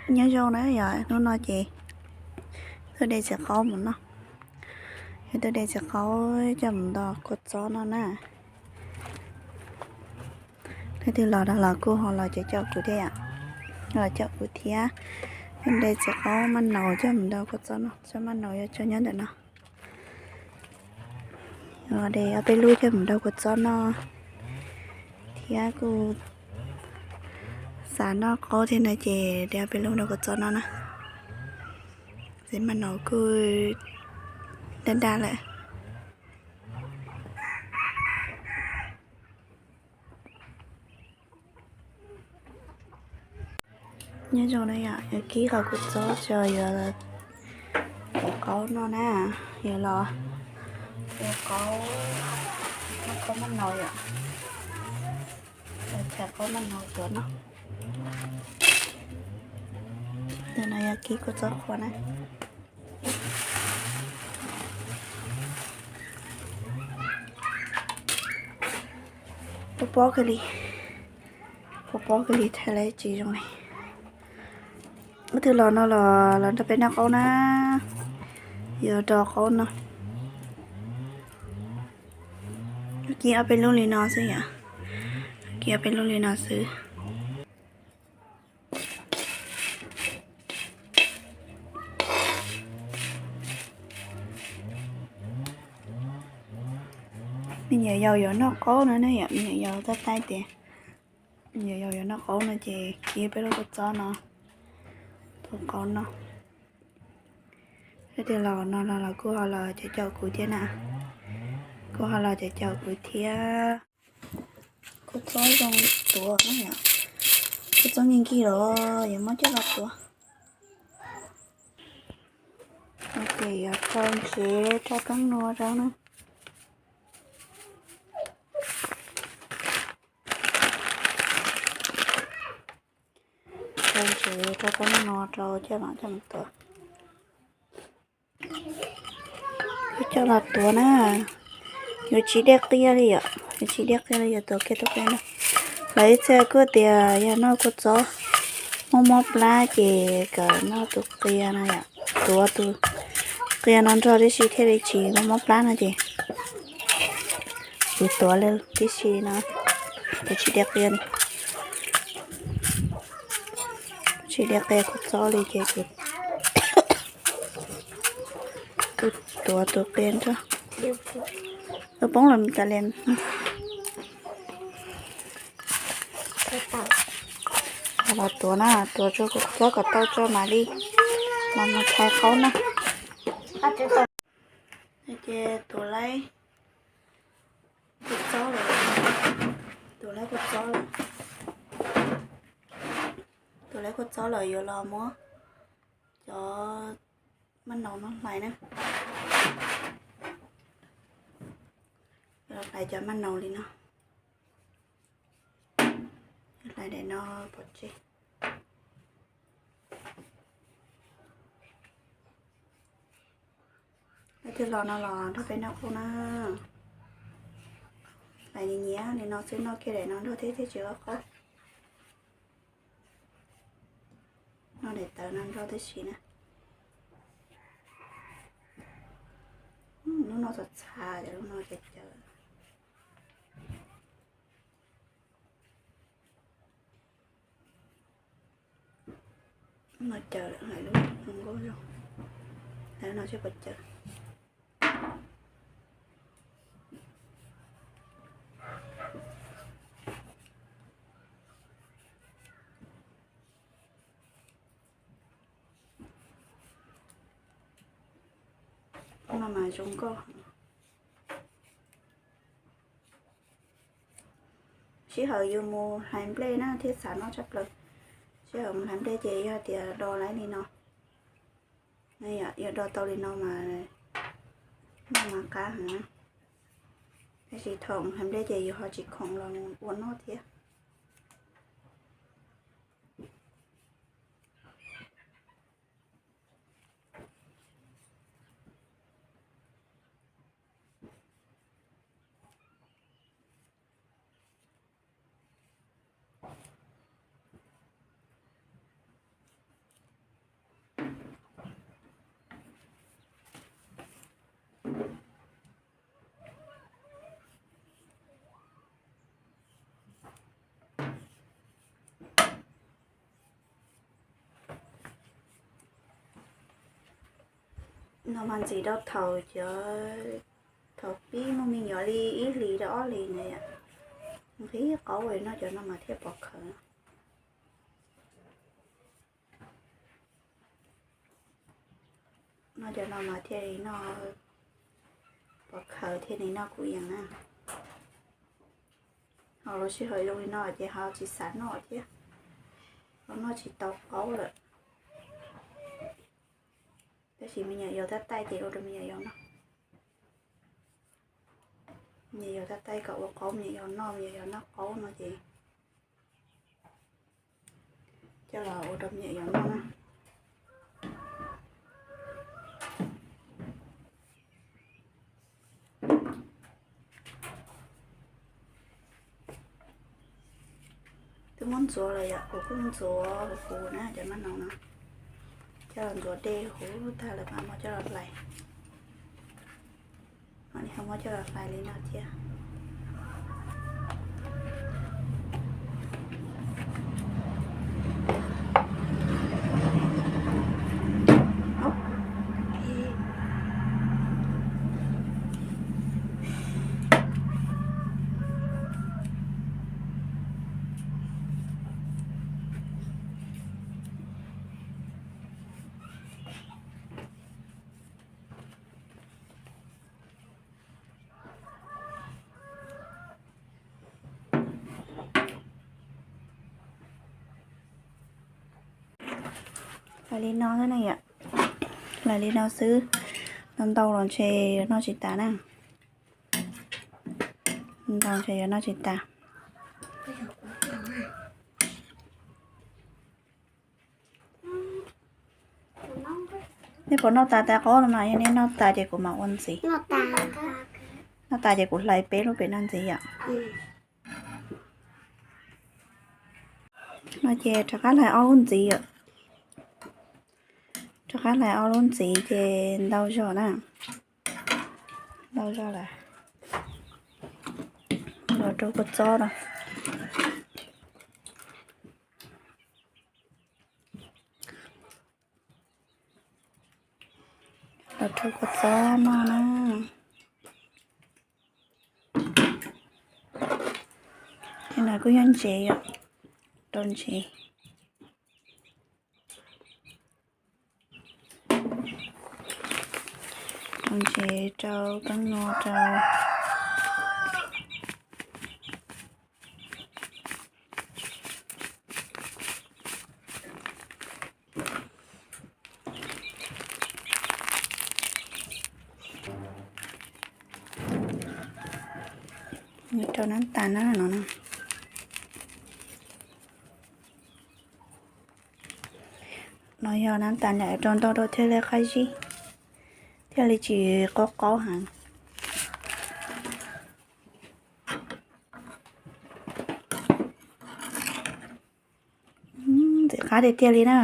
Nyob zoo na yom, hnub no ces tuaj de txiv qaub mus noj. Yog tuaj de txiv qaub coj mus ntaus kua txob noj na. Leej twg los los kuj ho los cov caum kuv thiab yom, los caum kuv thiab. De txiv qaub maj naus coj mus ntaus kua txob noj, txob maj naus yuav tso nyob ntawm no. De ob peb lub coj mus ntaus kua txob noj thiab kuj xav noj qaub thiab no ces de ob peb lub ntaus kua txob noj na. Txiv maj naus kuj daj daj lawm. Nyob zoo na yom, yuav kib qhov kua txob tso yuav tuav qaub noj na. Yuav los ua qaub, qaub maj naus yom, ua qaub maj naus tuav noj. Ntawm no yog kib kua txob qhuav na. Pob pob kawg li, pob pob kawg li, thaij lawv tsis zoo li. Leej twg los no los los nrog peb noj qaub na, yuav do qaub no. Kib ob peb lub li no xwb yom, kib ob peb lub li no xwb. Me nyuam yaus yuav noj qaub no ne yom, me nyuam yaus tab tais tias me nyuam yaus yuav noj qaub no ces kib peb lub kua txob no tuav qaub noj. Leej twg los no los los kuj ho los caum caum kuv thiab na, kuj ho los caum caum kuv thiab. Kua txob zoo tuav, kua txob nkig nkig los yuav muab coj los tuav. Ces yuav rau ntsev rau roob nua rau na. Rau ntsev rau roob nua rau coj los coj mus tuav. Coj los tuav na, yuav tsis dej qia li yom, yuav tsis dej qia li, yuav tuav kiag tus qia na. Lawv ib txhia kuj tias yog noj kua txob mob mob plab ces kom noj tus qia no yom, tuav tus qia no nrog tib si thiaj li tsis mob mob plab no ces kuv tuav li tib si no, kuv tsis dej qia li, kuv tsis dej qia kua txob li ces kuv tuav tus qia nrog. Poob los tas li. Los tuav na, tuav tsuag kua txob kom tau tso mam li los mus thaiv qaub na. Ces tuav laib kua txob lawm, tuav laib kua txob lawm, tuav laib kua txob lawm yuav los muab cov maj naus no hlais na. Yuav los hlais cov maj naus li no. Hlais daim no pov tseg. Leej twg los no los nrog peb noj qaub na. Hlais nyias nyias li no xwb, noj kiag daim no nrog thiab thiaj tsis ua qaub. Noj daim tawv no nrog tib si na. Lub no txav txav, lub no cawv cawv. No cawv lawm, hais lub no nkauj zoo, hais lub no tsis pom cawv. No mas zoo nkauj. Sij hawm yus mus hlais nplej na thiaj xav noj tshaj plaws. Sij hawm mus hlais nplej ces yog tias do laib li no, yog do tau li no mas noj mas qab heev. Tab sis thaum mus hlais nplej ces yus ho tsis khoom los mus ua noj thiab. No mas ntxim rau thaum cov, thaum pib muaj me nyuam li ib hlis rau ob hlis na yom, nqhis qaub no cov no mas thiaj pov khawv. No cov no mas thiaj li noj pov khawv thiaj li noj kub yees na. Ho lub sij hawm zoo li no ces ho tsis xav noj thiab, ho noj tsis tau qaub lawm. Tab sis me nyuam yaus tab taij ces ua rau me nyuam yaus noj. Me nyuam yaus tab taij kom ua qaub, me nyuam yaus noj, me nyuam yaus noj qaub no ces coj los ua rau me nyuam yaus noj na. Twb muab ntxuav lawm yom, kuv kuj ntxuav huv huv na cov maj noog no. Coj los ntxuav dej huv tag lawm mas muab coj los hlais. Ho muab coj los hlais li no thiab. Hlais li no xwb na yom, hlais li no xwb, ntau ntau los ntshe yuav noj tsis tas na. Ntau ntshe yuav noj tsis tas. Nej puas noj tas tais qaub no mas, yog nej noj tas ces kuv mam ua ntxiv. Noj tas ces kuv hlais peb lub pem no ntxiv yom. No ces rov qab hlais ob lub ntxiv yom. Rov qab hlais ob lub ntxiv ces ntau zog na. Ntau zog lawm. Los rau kua txob no. Los rau kua txob noj na. Tej no kuj yog ntsev yom, rau ntsev. Rau ntsev, rau kab nua, rau Rau nab tas na no. No yog nab tas na, rau ntau rau thiaj li qab zib, thiaj li tsis qaub qaub heev. Ntxim qab tiag tiag li na.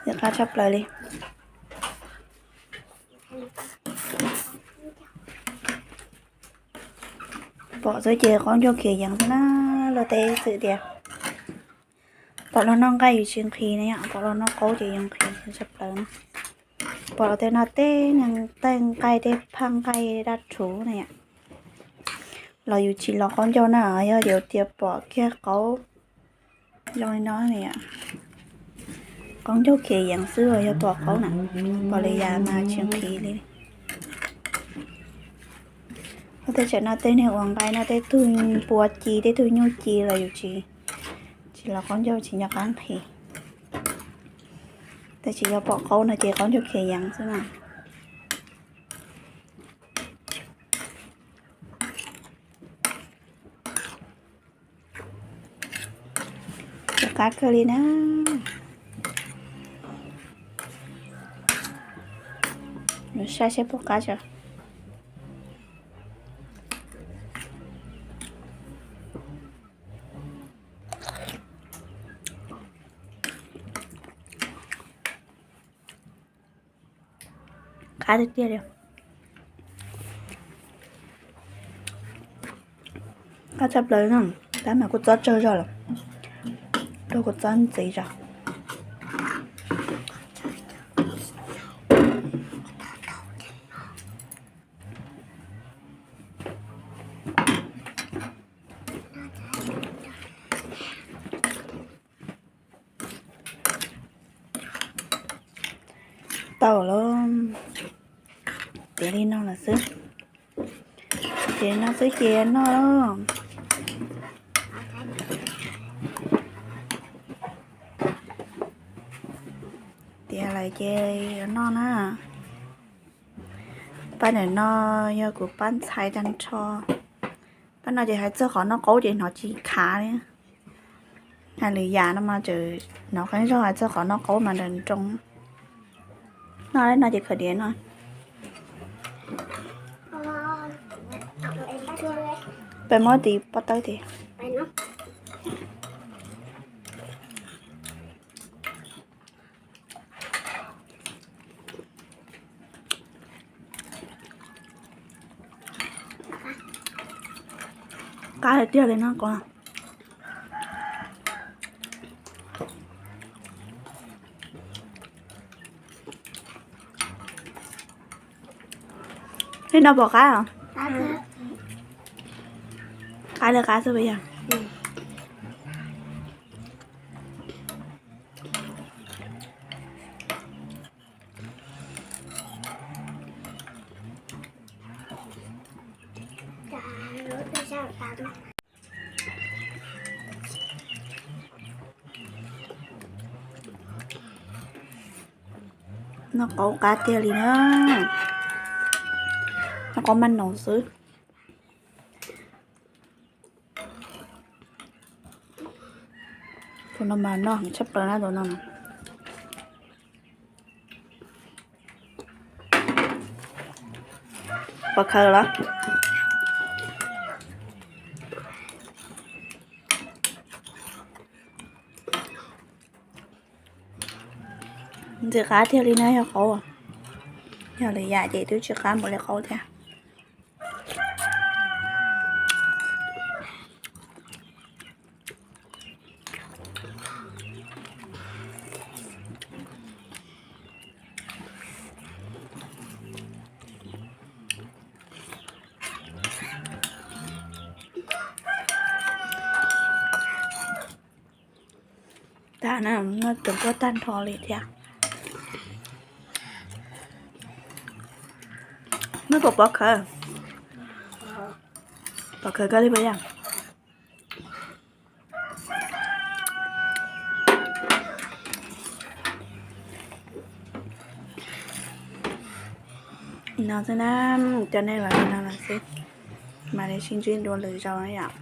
Ntxim qab tshaj plaws li. Pom xwb ces qaub ncaug khiav yees xwb na. Luag tej xwm tias pom luag noj nqaij yus tsis nqhis na yom, pom luag noj qaub ces yus nqhis tshaj plaws na. Pom luag tej noj tej niag tej nqaij tej phaj nqaij dab rhuv na yom, los yus tsis los qaub ncaug na, yog yus tias pom kiag qaub zoo li no, qaub ncaug khiav yees xwb los yog pom qaub na, pom li yam mas tsis nqhis li. Luag tej tseem noj tej niag uas nqaij no, tej tug npua ci tej tug nyuj ci los yus tsis, tsis los qaub ncaug tsis nco qab nqhis. Tab sis yog pom qaub no ces qaub ncaug khiav yees xwb na. Qab kawg li na. Saib seb puas qab tso. Qab tiag tiag li. Qab tshaj plaws na, tab mas kua txob tsawg zog lawm, rau kua txob ntxiv zog. Tau lawm, tiav li no lawm xwb. Tiav li no xwb ces noj. Tiav lawm ces yuav noj na. Pab ntawm no yog kuv pab ntxhais tag nrho. Pab no ces hais txog qhov noj qaub ces hnov tsis khav li. Hais lwm yam no mas tseem hnov qeeb zog, hais txog qhov noj qaub mas nrawm nroos. Noj li no ces khaws diav no. Peb muab tis pob tawb tiag. Qab tiag li no. Li no puas qab os? Qab li qab xwb puas yog? Noj qaub qab tiag li na. Noj qaub maj noos xwb. Tus no mas noj heev tshaj plaws na tus no. Pov khawv los? Ntxim qab tiag li na, yog qaub, yog lwm yam ces twb tsis qab npaum li qaub thiab. Tag na, noj tsoom kuaj tag nrho li thiab. Noj puas pov khawv? Pov khawv kawg li puas yog? No xwb na, coj nej los li no lawm xwb, mam li sib ntsib dua lwm zaus na yom.